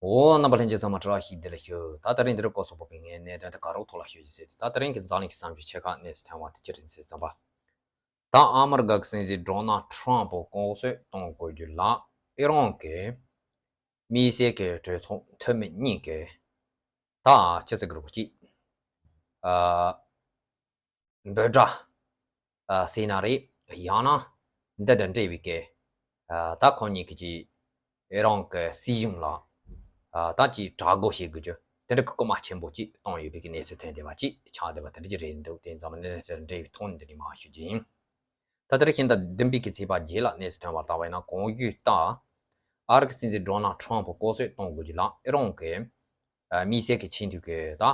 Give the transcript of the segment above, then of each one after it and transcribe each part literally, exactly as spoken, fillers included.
འོ། རྣམ་པ་ལྷན་རྒྱས་ཚང་མ་བཀྲ་ཤིས་བདེ་ལེགས་ཞུ། ད་དེ་རིང་འདིར་སྐོར་སོགས་པོ་པའི་ངའི་གནད་དོན་དེ་ག་རོགས་ཐོག་ལ་ཞུ་རྒྱུ་ཟེར་དུས། ད་དེ་རིང་གི་འཛམ་གླིང་གི་བསམ་ཚུལ་ཆེ་ཁག་གནས་ཚུལ་ཐོན་པ་དེ་ཅི་རེད་ཟེར་ཙམ་པ། ད་ཨ་མི་རི་ཀ་གི་སྲིད་འཛིན་ཌོ་ནལ་ཊམ་པོ་ལྐོག་གསོད་གཏོང་དགོས་རྒྱུ་ལ་ཨི་རན་གྱི་དམིགས་བསལ་གྱི་གྲོས་ཚོགས་འཐུས་མི་གཉིས་ཀྱིས། ད་ཅི་ཟེར་གི་རེད་གཅིག་ཨ། འབོད་སྒྲ་ཟེར་ན་རེད། ཡང་ན་འདི་དང་འབྲེལ་བའི་གི། ད་ཁོང་གཉིས་ཀྱིས་ཨི་རན་གྱི་སྲིད་གཞུང་ལ། ད་ཅིག་དྲག་རྒོལ་བྱེད་དགོས་རྒྱུ་དེ་འདྲ་གི་སྐུལ་མ་ཆེན་པོ་ཅིག་གཏོང་ཡོད་པའི་གི་གནས་ཚུལ་ཐོན་བསྡད་པ་ཅིག་ཆགས་བསྡད་པ་དེ་འདྲ་ཅིག་རེད་འདུག་དེ་ཙམ་གནས་ཚུལ་འབྲེལ་བའི་ཐོག་ནས་འདི་ནས་མར་ཞུ་རྒྱུ་ཡིན། ད་ལྟར་ཤིང་རྟ་བདུན་པའི་གི་ཚེས་པ་བརྒྱད་ལ་གནས་ཚུལ་ཐོན་པར་བལྟས་པ་ཡིན་ན། གོང་ཞུས་ལྟར་ཨ་རི་གི་སྲིད་འཛིན་ཌོ་ནལ་ཊམ་པོ་ལྐོག་གསོད་གཏོང་དགོས་རྒྱུ་ལ་ཨི་རན་གྱི་དམིགས་བསལ་གྱི་ཆེས་མཐོའི་གི་ད།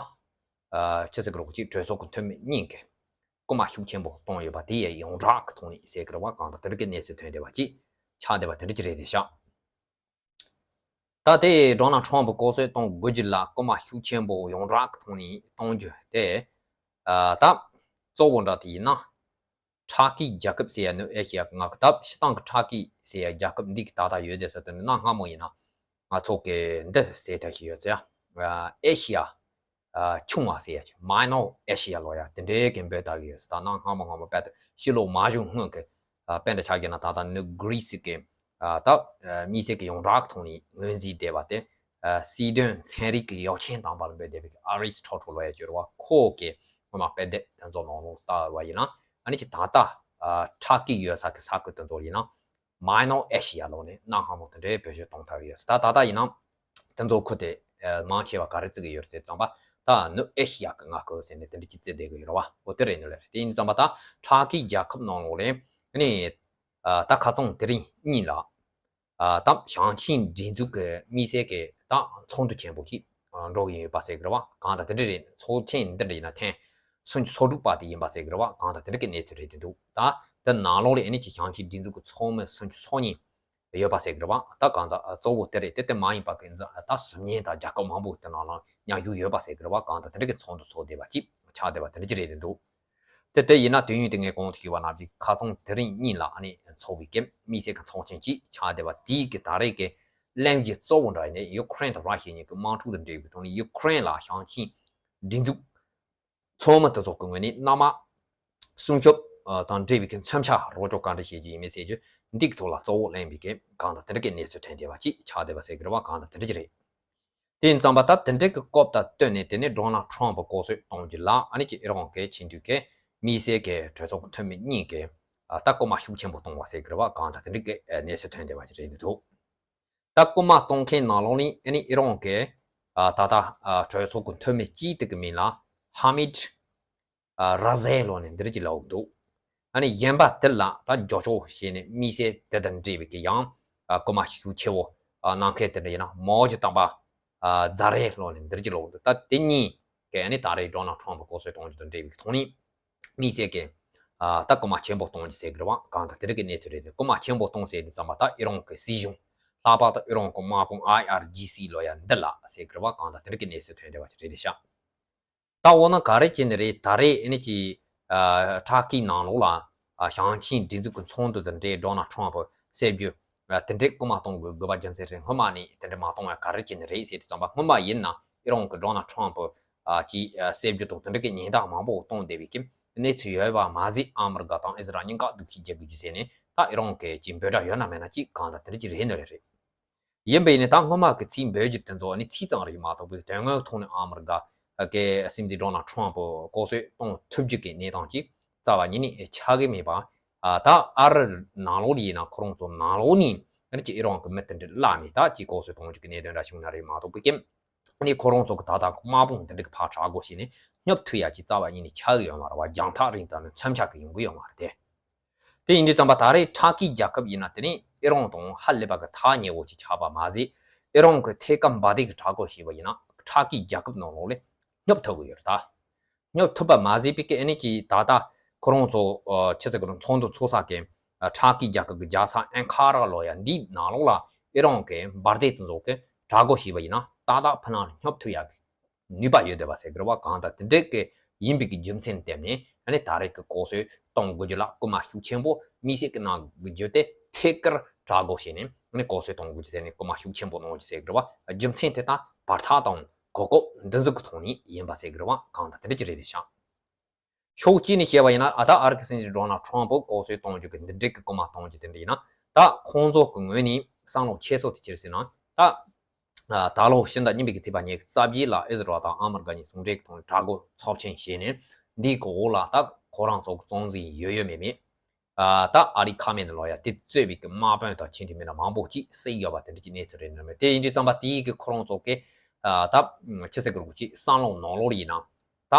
ཨ། ཆི་ཟེར་གི་རེད་གཅིག་གྲོས་ཚོགས་ཀྱི་འཐུས་མི་གཉིས་ཀྱིས་སྐུལ་མ་ཤུགས་ཆེན་པོ་གཏོང་ཡོད་པ་དེ་ཡི་ཡོངས་གྲགས་ཀྱི་ཐོག་ནས་ཟེར་གི་རེད་པ། གང་ལྟར་དེ་འདྲ་གི་གནས་ཚུལ་ཐོན་བསྡད་པ་ཅིག་ཆགས་བསྡད་པ་དེ་འདྲ་ཅིག་རེད་དེ་ཤག་ད་དེ་ཌོ་ནལ་ཊམ་པོ་ལྐོག་གསོད་གཏོང་དགོས་རྒྱུ་ལ་སྐུལ་མ་ཤུགས་ཆེན་པོ་ཡོངས་གྲགས་ཀྱི་ཐོག་ནས་གཏོང་རྒྱུ་དེ། ཨ། ད་གཙོ་བོ་འདྲ་དེ་ཡིན་ན། ཊར་ཀི་རྒྱལ་ཁབ་ཟེར་ཡ་ནི་ཨེ་ཤི་ཡ་གི་ང་གི་ད་སྤྱིར་བཏང་གི་ཊར་ཀི་ཟེར་ཡ་རྒྱལ་ཁབ་འདི་གི་ད་ལྟ་ཡོད་དེ་ཟེར་དུས་ནི། གནའ་སྔ་མོ་ཡིན་ན་ང་ཚོ་གི་འདི་ཟེར་ཐབས་ཤིག་ཡོད་ཟེར་ཡ། ཨེ་ཤི་ཡ་ཆུང་བ་ཟེར་ཡ་ཆེ། མའི་ནོར་ཨེ་ཤི་ཡ་ལོ་ཡ་དེ་འདྲའི་གི་འབོད་བཏང་གི་ཡོད་ཟེར། ད་གནའ་སྔ་མོ་སྔ་མོ་དཔེ་དེ་ཕྱི་ལོ་མང་ཤོས་སྔོན་གི་དཔེ་འདྲ་ཆགས་ཀྱི་ན། ད་ལྟ་ནི་གྷི་རི་སི་གི་ད་དམིགས་བསལ་གི་ཡོངས་གྲགས་ཐོག་ནས་ངོས་འཛིན་བསྡད་པ་དེ། སི་དོན་ཚན་རིག་གི་ཡོ་ཆེན་དང་པོ་ལ་འབོད་བསྡད་པའི་ཨ་རི་སི་ཊོ་ཊལ་ལོ་ཡ་ཅོ་ར་བ་ཁོ་གི་ངོ་མ་དཔེ་དེབ་དེ་ཚོ་ནང་ལོགས་ལྟ་བ་ཡིན་ན། ཨ་ནི་ཅི་ད་ལྟ་ཨ་ཊར་ཀི་ཡོད་ས་གི་ས་ཁུལ་དེ་ཚོ་ཡིན་ན། མའི་ནོར་ཨེ་ཤི་ཡ་ལོ་ནས་གནའ་སྔ་མོ་དེ་འདྲའི་བེད་སྤྱོད་གཏོང་ཐུབ་ཡོད་ས། ད་ད་ལྟ་ཡིན་ན་དེ་ཚོ་ཁུལ་དེ་མང་ཆེ་བ་ག་རེ་བརྩི་གི་ཡོད་ཟེར་ཙམ་པ། ད་ནི་ཨེ་ཤི་ཡ་གི་མངའ་ཁུལ་ཟེར་ནས་དེ་འདྲ་ཅིག་བརྩི་བསྡད་གི་ཡོད་ར་བ། འོ་དེ་རེད་ནི་ལེ་རེད། དེ་ཡིན་ཙམ་པ་ད་ཊར་ཀི་རྒྱལ་ཁབ་ནང་ལོགས་ལས་ཨ་ནི་ད་ཁ་རྩང་དེ་རིང་གཉིས་ལ། ཨ། ད་ཞིང་ཆེན་སྒྲིག་འཛུགས་ཀྱི་དམིགས་བསལ་གྱི་ད་ཚོགས་འདུ་ཆེན་པོ་ཞིག་འགྲོ་གི་ཡོད་པ་ཟེར་གི་རེད་བ། གང་ལྟར་དེ་འདྲ་རེད། ཚོགས་ཆེན་འདི་འདྲ་ཡིན་ན་ཐེངས་སུམ་ཅུ་སོ་དྲུག་པ་དེ་ཡིན་པ་ཟེར་གི་རེད་བ། གང་ལྟར་དེ་འདྲ་གི་གནས་ཚུལ་རེད་དེ་འདུག་ད་དེ་ནང་ལོགས་ལ་ཨ་ནི་ཅི་ཞིང་ཆེན་སྒྲིག་འཛུགས་ཀྱི་ཚོགས་མི་སུམ་ཅུ་སོ་གཉིས་ཡོད་པ་ཟེར་གི་རེད་བ། ད་གང་ལྟར་གཙོ་བོ་དེ་རེད། དེ་དེ་མ་ཡིན་པ་གི་ད་ཟུར་ཉན་དང་རྒྱལ་ཁབ་མང་པོ་དེ་ནང་ལ་མཉམ་ཞུགས་ཡོད་པ་ཟེར་གི་རེད་བ། གང་ལྟར་དེ་འདྲ་གི་ཚོགས་འདུ་ཚོགས་བསྡད་པ་ཅིག་ཆགས་བསྡད་པ་དེ་འདྲ་ཅིག་རེད་དེ་འདུག་དེ་དེ་ཡིན་ན་དུས་ཡུན་དེ་ངས་གོང་དུ་ཞུས་པ་ནང་བཞིན་ཁ་རྩང་དེ་རིང་གཉིས་ལ་ཨ་ནི་འཚོགས་པའི་གི་དམིགས་བསལ་གྱི་ཚོགས་ཆེན་གཅིག་ཆགས་བསྡད་པ་དེའི་གི་ད་རེས་ཀྱི་གླེང་གཞི་གཙོ་བོ་འདྲ་ཡིན་ནའི་ཡུ་ཀེ་རེན་དང་ར་ཤི་ཡ་གཉིས་ཀྱི་དམག་འཁྲུག་དང་འབྲེལ་བའི་ཐོག་ནས་ཡུ་ཀེ་རེན་ལ་ཞིང་ཆེན་སྒྲིག་འཛུགས་ཚོགས་མི་དེ་ཚོ་གི་ངོས་ནས་མནའ་མ་སྲུང་སྐྱོབ་དང་འབྲེལ་བའི་གི་མཚོན་ཆ་རོགས་སྐྱོར་ག་འདྲ་བྱེད་རྒྱུ་ཡིན་མིན་ཟེར་རྒྱུ་འདི་གི་ཐོག་ལ་གཙོ་བོ་གླེང་བའི་གི་གང་ལྟར་དེ་འདྲ་གི་གནས་ཚུལ་ཐོན་བསྡད་པ་ཅིག་ཆགས་བསྡད་པ་ཟེར་གི་རེད་བ། གང་ལྟར་དེ་འདྲ་ཅིག་རེད། དེ་ཡིན་ཙམ་པ་ད་དེ་འདྲའི་གི་སྐོར་དང་བསྟུན་ནས་དེ་ནས་ཌོ་ནལ་ཊམ་པོ་ལྐོག་གསོད་གཏོང་རྒྱུ་ལ་ཨ་ནི་ཀྱི་ཨི་རན་གྱི་ཆེས་མཐོའི་གི་དམིགས་བསལ་གྱི་གྲོས་ཚོགས་ཀྱི་འཐུས་མི་གཉིས་ཀྱིས་ཨ་ད་སྐུལ་མ་ཤུགས་ཆེན་པོ་གཏོང་བ་ཟེར་གི་རེད་བ། གང་ལྟར་དེ་འདྲའི་གི་ཨ་གནས་ཚུལ་ཐོན་བསྡད་པ་ཞིག་རེད་འདུག་ད་སྐུལ་མ་གཏོང་མཁན་ནང་ལོགས་ནས་ཨ་ནི་ཨི་རན་གྱི་ཨ་ད་ལྟ་ཨ་གྲོས་ཚོགས་ཀྱི་འཐུས་མི་གཅིག་དེ་གི་མིང་ལ་ཧ་མིད་ཨ་ར་ཟེ་ལོ་ནས་འདི་རིགས་ཀྱི་ལབ་འདུག་ཨ་ནི་གཞན་པ་དེ་ལ་ད་རྒྱབ་སྐྱོར་བྱས་ནས་དམིགས་བསལ་དེ་དང་འབྲེལ་བའི་གི་ཡང་ཨ་སྐུལ་མ་ཤུགས་ཆེ་བོ་ཨ་གནང་མཁན་དེ་འདྲ་ཡིན་ན་མའོ་ཅི་དམ་པ་ཨ་ཛ་རེ་ལོ་ནས་འདི་རིགས་ཀྱི་ལབ་འདུག་ད་དེ་གཉིས་ཀྱིས་ཨ་ནི་ད་རེས་ཌོ་ནལ་ཊམ་པོ་ལྐོག་གསོད་གཏོང་རྒྱུ་དང་འབྲེལ་བའི་ཐོག་ནས་དམིགས་བསལ་གྱི་ཨ་ད་སྐུལ་མ་ཆེན་པོ་གཏོང་རྒྱུ་ཟེར་གི་རེད་བ། གང་ལྟར་དེ་འདྲ་གི་གནས་ཚུལ་རེད་འདུག་སྐུལ་མ་ཆེན་པོ་གཏོང་ཟེར་དུས་ཙམ་པ་ད་ཨི་རན་གྱི་སྲིད་གཞུང་ལྷག་པར་དུ་ཨི་རན་གྱི་དམག་དཔུང་ཨའི་ཨར་ཇི་སི་ལོ་ཡ་འདི་ལ་ཟེར་གི་རེད་བ། གང་ལྟར་དེ་འདྲ་གི་གནས་ཚུལ་ཐོན་བསྡད་པ་ཞིག་རེད་དེ་ཤག་ད་འོ་ན་ག་རེ་བྱས་ནས་རེད། ད་རེས་ཨ་ནི་ཀྱི་ཨ་ཊར་ཀི་ནང་ལོགས་ལ་ཨ་ཞིང་ཆེན་སྒྲིག་འཛུགས་ཀྱི་ཚོགས་འདུ་དང་འབྲེལ་ཌོ་ནལ་ཊམ་པོ་གསོད་རྒྱུ་ཨ་དེ་འདྲའི་སྐུལ་མ་གཏོང་དགོས་དགོས་པ་རྒྱུ་མཚན་རེད། སྔོན་མ་ནས་དེ་འདྲ་མ་གཏོང་བ་ག་རེ་བྱས་ནས་རེད་ཟེར་དུས་ཙམ་པ། སྔོན་མ་ཡིན་ན་ཨི་རན་གྱི་ཌོ་ནལ་ཊམ་པོ་ཨ་ཀྱི་ཨ་གསོད་རྒྱུ་དང་དེ་འདྲ་གི་ཉེན་བརྡ་མང་པོ་གཏོང་བསྡད་པའི་གི་གནས་ཚུལ་ཡོད་པ་མ་ཟད། ཨ་མི་རི་ཀ་དང་ཨི་ཟི་རལ་གཉིས་ཀ་སྡུག་ཤོས་རྒྱག་དགོས་རྒྱུ་ཟེར་ནས་ད་ཨི་རན་གྱི་ཀྱི་འབོད་སྒྲ་ཡོད་ན་མེད་ན་ཅིག་གང་ལྟར་དེ་འདྲ་ཅིག་རེད་ནི་རེད། ཡིན་པ་ཡིན་ནའི་ད་སྔོན་མ་གི་ཚིག་འབོད་རྒྱུ་དེ་ཚོ་ནི་ཚིག་ཙམ་རེད་མ་གཏོགས་པའི་དོན་དངོས་ཐོག་ནས་ཨ་མི་རི་ཀ་གི་སྲིད་འཛིན་ཌོ་ནལ་ཊམ་པོ་ལྐོག་གསོད་གཏོང་ཐུབ་རྒྱུ་གི་གནས་སྟངས་ཅིག་རྩ་བ་ཉིད་ནས་ཆགས་ཀྱི་མེད་པ། ཨ་ད་ཨ་རི་ནང་ལོགས་ལ་ཡིན་ན་ཁོ་རང་ཚོ་ནང་ལོགས་ནས་ཨ་ནི་ཀྱི་ཨི་རན་གྱི་མི་དེ་འདྲ་བླངས་ནས་ད་ཅིག་ལྐོག་གསོད་གཏོང་རྒྱུ་གི་གནད་དོན་འདྲ་བྱུང་ན་རེད་མ་གཏོགས་པའི་གི་ནི་ཁོ་རང་ཚོ་གི་ད་ལྟ་དམག་དཔུང་དེ་འདྲ་གི་ཕར་དྲག་རྒོལ་བྱས་ནས་སྙོབ་ཐུབ་ཡ་ཅིག་རྩ་བ་ཉིད་ནས་ཆགས་ཀྱི་ཡོད་མ་རེད་བ། རྒྱང་ཐག་རིང་ཐག་ནས་མཚོན་ཆ་གི་ཡོང་གི་ཡོད་མ་རེད་དེ། དེ་ཡིན་དུས་ཙམ་པ་ད་རེས་ཊར་ཀི་རྒྱལ་ཁབ་ཡིན་ན་དེ་ནི་ཨི་རན་དང་ཧ་ལས་པ་གི་ཐག་ཉེ་བོ་ཅིག་ཆགས་པ་མ་ཟད། ཨི་རན་གྱི་ཐད་ཀར་འབར་མདེལ་གྱི་དྲག་རྒོལ་བྱས་པ་ཡིན་ན་ཊར་ཀི་རྒྱལ་ཁབ་ནང་ལོགས་ལ་སྙོབ་ཐུབ་ཀྱི་ཡོད་རེད་ད། སྙོབ་ཐུབ་པ་མ་ཟད་པའི་གི་ཨ་ནི་ཀྱི་ད་ལྟ་ཁོ་རང་ཚོ་ཨ་ཆི་ཟེར་གི་རེད། ཚོགས་འདུ་ཚོགས་ས་གི་ཨ་ཊར་ཀི་རྒྱལ་ཁབ་ཀྱི་རྒྱལ་ས་ཨན་ཁ་ར་ལོ་ཡ་འདིའི་ནང་ལོགས་ལ་ཨི་རན་གྱི་འབར་མདེལ་དེ་ཚོ་གི་དྲག་རྒོལ་བྱས་པ་ཡིན་ན་ཏག་ཏག་ཕུ་ནང་ལ་སྙོབ་ཐུབ་ཡ་གི་ནུས་པ་ཡོད་བསྡད་པ་ཟེར་གི་རེད་བ། གང་ལྟར་དེ་འདྲའི་གི་ཡིན་པའི་གི་རྒྱུ་མཚན་བརྟེན་ནས་ཨ་ནི་ད་རེས་ཀྱི་ལྐོག་གསོད་གཏོང་དགོས་རྒྱུ་ལ་སྐུལ་མ་ཤུགས་ཆེན་པོ་དམིགས་བསལ་གྱི་གནང་དགོས་རྒྱུ་དེ་ཐད་ཀར་ དྲག་རྒོལ་བྱས་ནས་ནི་ལྐོག་གསོད་གཏོང་དགོས་ཀྱི་ཟེར་ནས་སྐུལ་མ་ཤུགས་ཆེན་པོ་གནང་གི་ཟེར་གི་རེད་བ། རྒྱུ་མཚན་དེ་དག་བར་ཐག་དང་གོ་སྐབས་འདི་ཚོ་གི་ཐོག་ནས་ཡིན་པ་ཟེར་གི་རེད་བ། གང་ལྟར་དེ་འདྲ་ཅིག་རེད་དེ་ཤག་ཕྱོགས་གཅིག་ནས་བཤད་པ་ཡིན་ན། ཨ། ད་ཨ་རི་གི་སྲིད་འཛིན་ཌོ་ནལ་ཊམ་པ་ལྐོག་གསོད་གཏོང་རྒྱུ་གི་འདི་འདྲའི་གི་སྐུལ་མ་གཏོང་རྒྱུ་དེ་འདྲ་ཡིན་ན། ད་ཁོང་ཚོ་གི་ངོས་ནས་བསམ་བློ་ཁྱེར་སོ་དེ་ཅི་རེད་ཟེར་ན། ད་ད་ལོ་ཕྱི་ཟླ་གཉིས་པའི་གི་ཚེས་པ་ཉི་ཤུ་རྩ་བརྒྱད་ལ་ཨི་ཟི་རལ་དང་ཨ་མི་རི་ཀ་གཉིས་ཟུང་འབྲེལ་གྱི་ཐོག་ནས་དྲག་རྒོལ་ཚབས་ཆེན་བྱས་ནས། འདིའི་གི་འོག་ལ་ད་ཁོ་རང་ཚོ་གི་གཙོ་འཛིན་ཡོད་ཡོད་མེད་མེད། ཨ། ད་ཨ་ལི་ཁ་མེ་ནི་ལོ་ཡ་དེ་གཙོས་པའི་གི་དམག་དཔོན་དང་ཆེས་མཐོའི་མི་སྣ་མང་པོ་ཅིག་བསད་ཡོད་པ་དེ་འདྲ་གྱི་གནས་ཚུལ་རེད་འདུག་མེད། དེ་ཡིན་དུས་ཙམ་པ་དེའི་གི་ཁོ་རང་ཚོ་གི། ཨ། ད་ཅི་ཟེར་དགོས་རེད། ཅིག་བསམ་བློ་ནང་ལོགས་ལ་ཡིན་ན། ད་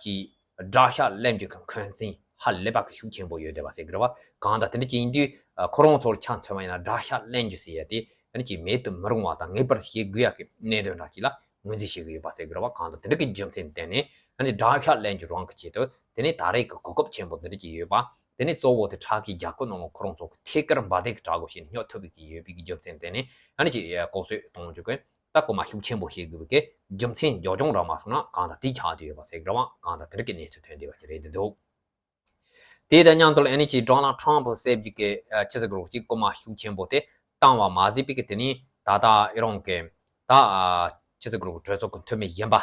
ཅིག་དགྲ་ཤ་ལེན་རྒྱུ་གི་འཁོན་འཛིན་ཧ་ལས་པ་གི་ཤུགས་ཆེན་པོ་ཡོད་བསྡད་པ་ཟེར་གི་རེད་བ། གང་ལྟར་དེ་འདྲ་ཅིག་ཡིན་དུས། ཨ། ཁོ་རང་ཚོར་ཆ་མཚོན་པ་ཡིན་ན་དགྲ་ཤ་ལེན་རྒྱུ་ཟེར་ཡ་དེ་ཨ་ནི་ཅིག་མེད་དུ་མི་རུང་བ་དང་ངེས་པར་བྱེད་དགོས་ཡ་གི་གནད་དོན་འདྲ་ཅིག་ལ་ངོས་འཛིན་བྱེད་ཀྱི་ཡོད་པ་ཟེར་གི་རེད་བ། གང་ལྟར་དེ་འདྲ་གི་རྒྱུ་མཚན་བརྟེན་ནས་ཨ་ནི་དགྲ་ཤ་ལེན་རྒྱུ་རང་གི་ཆེད་དུ་དེ་ནས་ད་རེས་ཀྱི་གོ་སྐབས་ཆེན་པོ་འདི་འདྲ་ཅིག་ཡོད་པ། དེ་ནས་གཙོ་བོ་དེ་ཁྲག་གི་རྒྱལ་ཁབ་ནང་ལ་ཁོ་རང་ཚོ་གི་ཐད་ཀར་འབར་མདེལ་གྱི་དྲག་རྒོལ་བྱས་ནས་སྙོབ་ཐུབ་པའི་གི་ཡོད་པའི་གི་རྒྱུ་མཚན་བརྟེན་ནས་ཨ་ནི་ཅིག་ལྐོག་གསོད་གཏོང་རྒྱུ་གི་ད་སྐུལ་མ་ཤུགས་ཆེན་པོ་བྱེད་དགོས་པའི་གི་རྒྱུ་མཚན་རྒྱབ་ལྗོངས་རང་མ་སོང་ན་གང་ལྟར་དེ་ཆགས་བསྡད་ཡོད་པ་ཟེར་གི་རེད་བ། གང་ལྟར་དེ་འདྲ་གི་གནས་ཚུལ་ཐོན་བསྡད་པ་ཅིག་རེད་འདུག་དེ་དང་མཉམ་དུ་ཨ་ནི་ཅིག་ཌོ་ནལ་ཊམ་པ་ཟེར་རྒྱུ་གི། ཨ། ཅི་ཟེར་དགོས་རེད། ཅིག་སྐུལ་མ་ཤུགས་ཆེན་པོ་དེ་བཏང་བ་མ་ཟད་པའི་གི་དེ་ནས་ད་ལྟ་ཨི་རན་གི་ད། ཨ། ཅི་ཟེར་དགོས་རེད། གྲོས་ཚོགས་ཀྱི་འཐུས་མི་གཞོན་པ་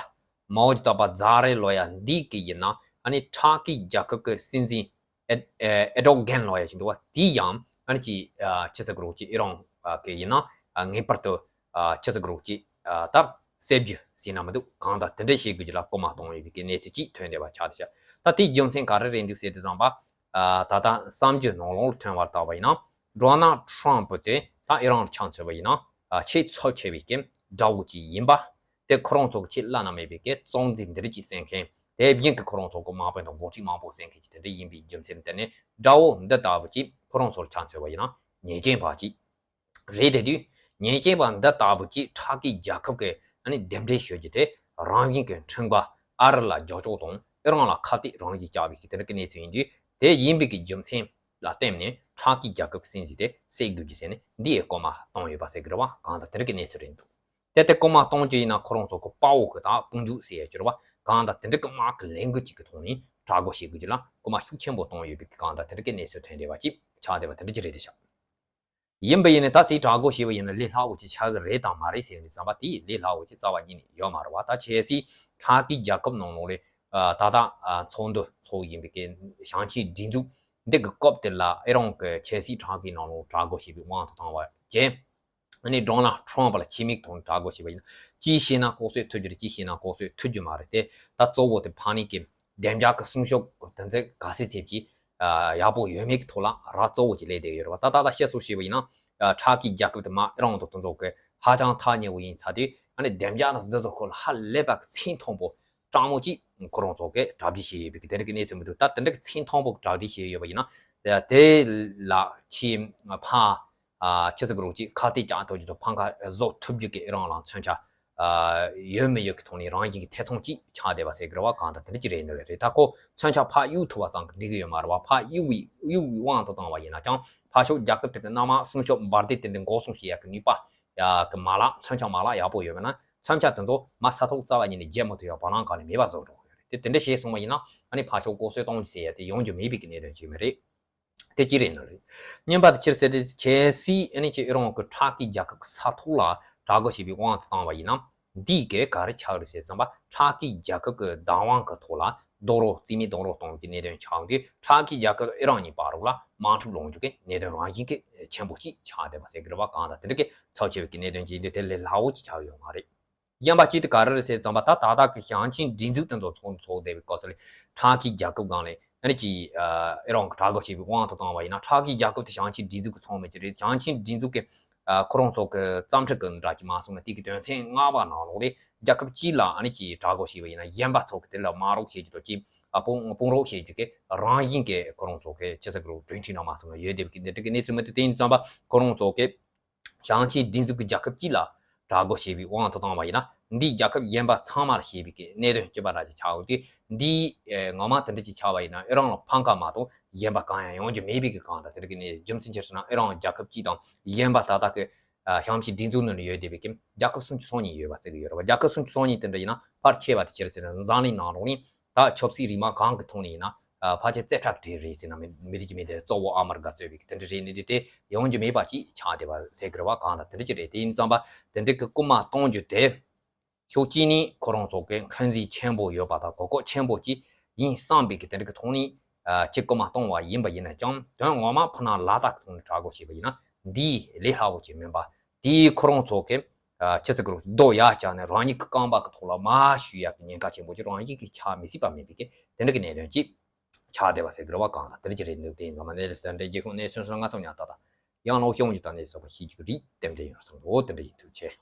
མའོ་ཇི་ཏོ་པ་ཛ་རེ་ལོ་ཡ་འདི་གི་ཡིན་ན་ཨ་ནི་ཕྲ་གི་རྒྱལ་ཁབ་ཀྱི་སྲིད་འཛིན་ཨེ་ཨེ་ཨེར་ཌོ་གྷན་ལོ་ཡ་ཞིག་འདུག་བ། དེ་ཡང་ཨ་ནི་ཅིག་ཨ། ཅི་ཟེར་དགོས་རེད། ཅིག་ཨི་རན་གི་ཡིན་ན་ངེས་པར་དུ། ཨ། ཅི་ཟེར་དགོས་རེད། ཅིག་ཨ། ད་བསད་རྒྱུ་ཟེར་ན་མི་འདུག་གང་ལྟར་དེ་འདྲ་བྱེད་དགོས་རྒྱུ་ལ་སྐུལ་མ་གཏོང་ཡོད་པའི་གི་གནས་ཚུལ་ཅིག་ཐོན་བསྡད་པ་ཆགས་བསྡད་ཤག་ད་དེའི་རྒྱུ་མཚན་ག་རེ་རེད་འདུག་ཟེར་དུས་ཙམ་པ། ཨ། ད་ལྟ་གསར་འགྱུར་ནང་ལོགས་ལ་ཐོན་པར་བལྟས་པ་ཡིན་ན། ཌོ་ནལ་ཊམ་པ་དེ་ད་ཨི་རན་ལ་ཆ་མཚོན་པ་ཡིན་ན། ཨ། ཆེས་ཚབས་ཆེ་བའི་གི་དགྲ་བོ་ཅིག་ཡིན་པ། དེ་ཁོ་རང་ཚོ་གི་ཆེས་བླ་ན་མེད་པའི་གི་གཙོ་འཛིན་འདི་རིགས་ཅིག་བསད་མཁན། དེ་བཞིན་གི་ཁོ་རང་ཚོ་གི་དམག་དཔོན་དང་འགོ་ཁྲིད་མང་པོ་བསད་མཁན་ཅིག་དེ་འདྲ་ཡིན་པའི་རྒྱུ་མཚན་བརྟེན་ནས་དགྲ་བོ་འདི་ལྟ་བུ་ཅིག་ཁོ་རང་ཚོར་ཆ་མཚོན་པ་ཡིན་ན་ཉེས་ཅན་པ་ཅིག་རེད། དེ་དུས་ཉེས་ཅན་པ་འདི་ལྟ་བུ་ཅིག་ཕྲ་གི་རྒྱལ་ཁབ་ཀྱིས་ཨ་ནི་རྡུང་རྡེག་ཞུ་རྒྱུ་དེ་རང་བཞིན་གྱི་འཕྲིན་པ་ཨ་རི་ལ་རྒྱབ་སྐྱོར་དང་ཨི་རན་ལ་ཁ་གཏད་རང་བཞིན་བཅག་པའི་གི་དེ་འདྲ་གི་གནས་ཚུལ་ཡིན་དུས། དེ་ཡིན་པའི་གི་རྒྱུ་མཚན་ལ་བརྟེན་ནས་ཕྲ་གི་རྒྱལ་ཁབ་སྲིད་འཛིན་དེ་བསད་དགོས་རྒྱུ་ཟེར་ནས་འདི་ཡི་སྐུལ་མ་བཏང་ཡོད་པ་ཟེར་གི་རེད་བ། གང་ལྟར་དེ་འདྲ་གི་གནས་ཚུལ་རེད་འདུག་དེ་ལྟར་སྐུལ་མ་གཏོང་རྒྱུ་ཡིན་ན་ཁོ་རང་ཚོ་གི་དཔའ་བོ་གི་ད་དཔུང་འཇུག་ཟེར་ཡ་ཅིག་རེད་བ། གང་ལྟར་དེ་འདྲ་གི་དམག་གི་ལས་འགུལ་ཅིག་གི་ཐོག་ནས་དྲག་རྒོལ་བྱེད་དགོས་རྒྱུ་ལ་སྐུལ་མ་ཤུགས་ཆེན་པོ་གཏོང་ཡོད་པའི་གི་གང་ལྟར་དེ་འདྲ་གི་གནས་ཚུལ་ཐོན་བསྡད་པ་ཅིག་ཆགས་བསྡད་པ་དེ་འདྲ་ཅིག་རེད་དེ་ཤག་ཡིན་པ་ཡིན་ན་ད་དེའི་དྲག་རྒོལ་བྱས་པ་ཡིན་ན་ལས་སླ་བོ་ཅིག་ཆགས་ཀྱི་རེད་དང་མ་རེད་ཟེར་ནས་བསམ་པ་དེ་ལས་སླ་བོ་ཅིག་རྩ་བ་ཉིད་ནས་ཡོད་མ་རེད་བ། ད་གལ་སྲིད་ཕྲ་གི་རྒྱལ་ཁབ་ནང་ལོགས་ལ། ཨ། ད་ལྟ། ཨ། ཚོགས་འདུ་ཚོགས་ཡིན་པའི་གི་བྱང་ཆིངས་སྒྲིག་འཛུགས་འདི་གི་སྐབས་དེ་ལ་ཨི་རན་གྱི་ཆབ་སྲིད་ཁང་གི་ནང་ལོགས་དྲག་རྒོལ་བྱས་པའི་དབང་དུ་བཏང་བ་བཅས། ཨ་ནི་ཌོ་ནལ་ཊམ་པ་ལ་ཆེད་དམིགས་ཐོག་ནས་དྲག་རྒོལ་བྱས་པ་ཡིན་ན། གཅིག་བྱས་ན་ལྐོག་གསོད་ཐུབ་རྒྱུ་རེད། གཅིག་བྱས་ན་ལྐོག་གསོད་ཐུབ་རྒྱུ་མ་རེད་དེ། ད་གཙོ་བོ་དེ་ཕ་ནི་གི་བདེ་འཇགས་ཀྱི་སྲུང་སྐྱོབ་དེ་ཚོ་ག་ཚད་ཚད་ཀྱིས་ཡག་པོ་ཡོད་མེད་ཀྱི་ཐོག་ལ་ར་གཙོ་བོ་ཅིག་སླེབས་བསྡད་ཡོད་རེད་བ། ད་ད་ལྟ་བཤད་སྲོལ་བཤད་པ་ཡིན་ན། ཕྲ་གི་རྒྱལ་ཁབ་དེ་མ་ཨི་རན་དང་དེ་ཚོ་གི་ཧ་ཅང་ཐག་ཉེ་བོ་ཡིན་ཚར་དུས། ཨ་ནི་བདེ་འཇགས་དང་འདི་ཚོ་སྐོར་ལ་ཧ་ལས་པ་གི་ཚད་མཐོན་པོ་སྤྲང་མོ་ཅིག་ཁོ་རང་ཚོ་གིས་གྲ་སྒྲིག་བྱས་ཡོད་པའི་གི་དེ་རིགས་ཀྱི་གནས་ཚུལ་མི་འདུག་ད་དེ་འདྲ་གི་ཚད་མཐོན་པོ་གི་གྲ་སྒྲིག་བྱས་ཡོད་པ་ཡིན་ན། དེ་ལ་ཆེས་ཕར། ཨ། ཅི་ཟེར་དགོས་རེད། ཅིག་ཁ་གཏད་བཅག་ཐུབ་རྒྱུ་དང་ཕམ་ཁ་བཟོ་ཐུབ་རྒྱུ་གི་ཨི་རན་ལ་མཚོན་ཆ། ཨ། ཡོད་མི་ཡོད་ཀྱི་ཐོག་ནས་རང་བཞིན་གྱི་ཐེ་ཚོམ་ཅིག་ཆགས་བསྡད་པ་ཟེར་གི་རེད་བ། གང་ལྟར་དེ་འདྲ་ཅིག་རེད་འདོད་རེད། ད་ཁོ་མཚོན་ཆ་ཕར་གཡུག་ཐུབ་པ་ཙམ་གྱིས་འགྲིག་གི་ཡོད་མ་རེད་བ། ཕར་གཡུག་པའི་གཡུག་པའི་དབང་དུ་བཏང་བ་ཡིན་ན་ཀྱང་ཕར་ཕྱོགས་རྒྱལ་ཁབ་དེ་གི་མནའ་མ་སྲུང་སྐྱོབ་འབར་མདེལ་དེ་འདྲ་འགོག་སྲུང་བྱེད་ཡག་གི་ནུས་པ། ཡ། གི་མ་ལག་མཚོན་ཆ་མ་ལག་ཡག་པོ་ཡོད་མེད་ན། མཚོན་ཆ་དེ་ཚོ་མར་ས་ཐོག་རྩ་བ་ཉིད་ནས་བརྗེ་མི་ཐུབ་ཡག་བ་ལང་གང་ནས་མེད་པ་བཟོ་འགྲོ་གི་ཡོད་རེད། དེ་དེ་འདྲ་བྱས་སོང་བ་ཡིན་ན་ཨ་ནི་ཕར་ཕྱོགས་ལྐོག་གསོད་གཏོང་རྒྱུ་ཟེར་ཡ་དེ་ཡོང་རྒྱུ་མེད་པའི་གི་གནད་དོན་ཅིག་མ་རེད། དེ་གཅིག་རེད་ནི་རེད། གཉིས་པ་དེ་ཕྱིར་ཟེར་དེ་གལ་སྲིད་ཨ་ནི་ཅིག་ཨི་རན་གྱི་ཕྲ་གི་རྒྱལ་ཁབ་ས་ཐོག་ལ་དྲག་རྒོལ་བྱེད་པའི་དབང་དུ་བཏང་བ་ཡིན་ན། འདིས་ག་རེ་ཆགས་རེད་ཟེར་ཙམ་པ། ཕྲ་གི་རྒྱལ་ཁབ་ཀྱི་བདག་དབང་གི་ཐོག་ལ་རྡོག་རོལ། རྩིས་མེད་རྡོག་རོལ་གཏོང་གི་གནད་དོན་ཆགས་དུས། ཕྲ་གི་རྒྱལ་ཁབ་ཨི་རན་གཉིས་བར་ལ་དམག་འཁྲུག་སློང་རྒྱུ་གི་གནད་དོན་རང་བཞིན་གྱི་ཆེན་པོ་ཅིག་ཆགས་བསྡད་པ་ཟེར་གི་རེད་བ། གང་ལྟར་དེ་འདྲ་གི་ཚབས་ཆེ་བའི་གི་གནད་དོན་ཅིག་ཡིན་དུས་དེ་ལས་སླ་བོ་ཅིག་ཆགས་ཡོད་མ་རེད། གཞན་པ་གཅིག་དེ་ག་རེ་རེད་ཟེར་ཙམ་པ། ད་ད་ལྟ་གི་བྱང་ཆིངས་སྒྲིག་འཛུགས་དེ་ཚོ་ཚོགས་ཚོགས་བསྡད་པའི་སྐབས་སུ་ལ། ཕྲ་གི་རྒྱལ་ཁབ་སྒང་ལ་ཨ་ནི་ཅིག་ཨ། ཨི་རན་གྱིས་དྲག་རྒོལ་བྱེད་པའི་དབང་དུ་བཏང་བ་ཡིན་ན། ཕྲ་གི་རྒྱལ་ཁབ་དེ་བྱང་ཆིངས་སྒྲིག་འཛུགས་ཀྱི་ཚོགས་མི་ཅིག་རེད། བྱང་ཆིངས་སྒྲིག་འཛུགས་ཀྱི། ཨ། ཁོ་རང་ཚོ་གི་རྩ་ཁྲིམས་ཀྱི་འདྲ་ཅིག་མ་སོང་ན། དེ་གི་དོན་ཚན་ལྔ་པ་ནང་ལོགས་ལ་རྒྱལ་ཁབ་གཅིག་ལ་ཨ་ནི་ཅིག་དྲག་རྒོལ་བྱས་པ་ཡིན་ན། གཞན་པ་ཚོ་གིས་དེ་ལ་དམག་རོགས་བྱེད་རྒྱུ་དང་ཅིག་ཨ། དཔུང་དཔུང་རོགས་བྱེད་རྒྱུ་གི་རང་བཞིན་གྱི་ཁོ་རང་ཚོ་གི་ཅི་ཟེར་དགོས་རེད། གྲོས་མཐུན་འདྲ་མ་སོང་ན་ཡོད་བསྡད་པའི་གི་འདི་འདྲ་གི་གནས་ཚུལ་མི་འདུག་དེ་ཡིན་ཙམ་པ་ཁོ་རང་ཚོ་གི་བྱང་ཆིངས་སྒྲིག་འཛུགས་ཀྱི་རྒྱལ་ཁབ་གཅིག་ལ་དྲག་རྒོལ་བྱས་པའི་དབང་དུ་བཏང་བ་ཡིན་ན། འདིས་རྒྱལ་ཁབ་གཞན་པ་ཚང་མར་བྱས་པའི་གི་གནད་དོན་གཅིག་པ་འདྲ་ཅིག་ཆགས་ཡོང་དུས། འདི། ཨེ། ངོ་མ་དེ་འདྲ་ཅིག་ཆགས་པ་ཡིན་ན། ཨི་རན་ལ་ཕམ་ཁ་མ་གཏོགས་གཞན་པ་གང་ཡང་ཡོང་རྒྱུ་མེད་པའི་གི། གང་ལྟར་དེ་འདྲ་གི་གནས། རྒྱུ་མཚན་ཅི་ཟེར་ན། ཨི་རན་རྒྱལ་ཁབ་གཅིག་དང་། གཞན་པ་ད་ལྟ་གི། ཨ། བྱང་ཆིངས་སྒྲིག་འཛུགས་ནང་ནས་ཡོད་བསྡད་པའི་གི་རྒྱལ་ཁབ་སུམ་ཅུ་སོ་གཉིས་ཡོད་པ་ཟེར་གི་ཡོད་རེད་བ། རྒྱལ་ཁབ་སུམ་ཅུ་སོ་གཉིས་དེ་འདྲ་ཡིན་ན་ཕལ་ཆེ་བ་དེ་ཅི་རེད་ཟེར་ན། འཛམ་གླིང་ནང་ལོགས་ནས་ད་ཆབ་སྲིད་རིག་དམག་གང་གི་ཐོག་ནས་ཡིན་ན། ཕལ་ཆེར་རྩེ་གྲགས་དེ་རེད་ཟེར་ན་མི་འགྲིག་གི་མེད་དེ། གཙོ་བོ་ཨ་མར་ག་གཙོས་པའི་དེ་འདྲ་རེད་ནི་དེ་དེ་ཡོང་རྒྱུ་མེད་པ་ཅིག་ཆགས་བསྡད་པ་ཟེར་དགོས་པ་གང་ལྟར་དེ་འདྲ་ཅིག་རེད། དེ་ཡིན་ཙང་པ་དེ་འདྲ་གི་རྐུ་མ་གཏོང་རྒྱུ་དེ། ཕྱོགས་གཅིག་ནས་ཁོ་རང་ཚོ་གི་འཁོན་འཛིན་ཆེན་པོ་ཡོད་པ་དང་གོ་སྐབས་ཆེན་པོ་ཅིག་ཡིན་བསམ་པའི་གི་དེ་འདྲ་གི་ཐོག་ནས་ཅིག་རྐུ་མ་གཏོང་བ་ཡིན་པ་ཡིན་ན་ཀྱང་དོན་ངོ་མ་ཕུ་ན་ལ་དྭགས་ཀྱི་ཐོག་ནས་དྲག་དགོས་བྱས་པ་ཡིན་ན་འདིའི་ལས་སླ་བོ་ཅིག་མིན་པ། དེའི་ཁོ་རང་ཚོ་གི་ཅི་ཟེར་དགོས་རེད། རྡོ་ཡར་བཀྱགས་ནས་རང་ཉིད་ཀྱི་རྐང་པ་གི་ཐོག་ལ་མར་གཞུ་ཡག་གི་ཉེན་ཁ་ཆེན་པོ་ཅིག་རང་ཉིད་ཀྱིས་ཆགས་མི་སྲིད་པ་མིན་པའི་གི་དེ་འདྲ་གི་གནད་དོན་ཅིག་ཆགས་བསྡད་པ་ཟེར་དགོས་པ་གང་ལྟར་དེ་འདྲ་ཅིག་རེད་འདུག་དེ་ཡིན་ཙང་མ་གནས་ལས་དེ་འདྲ་རྒྱལ་ཁོངས་གནས་ཚུལ་སོང་ང་ཚོ་ཉག་ཏག་ཏག་ཡང་ལོག་ཤོང་རྒྱུ་དང་གནས་སོགས་པ་ཤེས་རྒྱུ་རིགས་ཏན་ཏན་ཡོད་བསམ་འདུག་དེ་འདྲ་ཡིན། ཐུགས་རྗེ་ཆེ།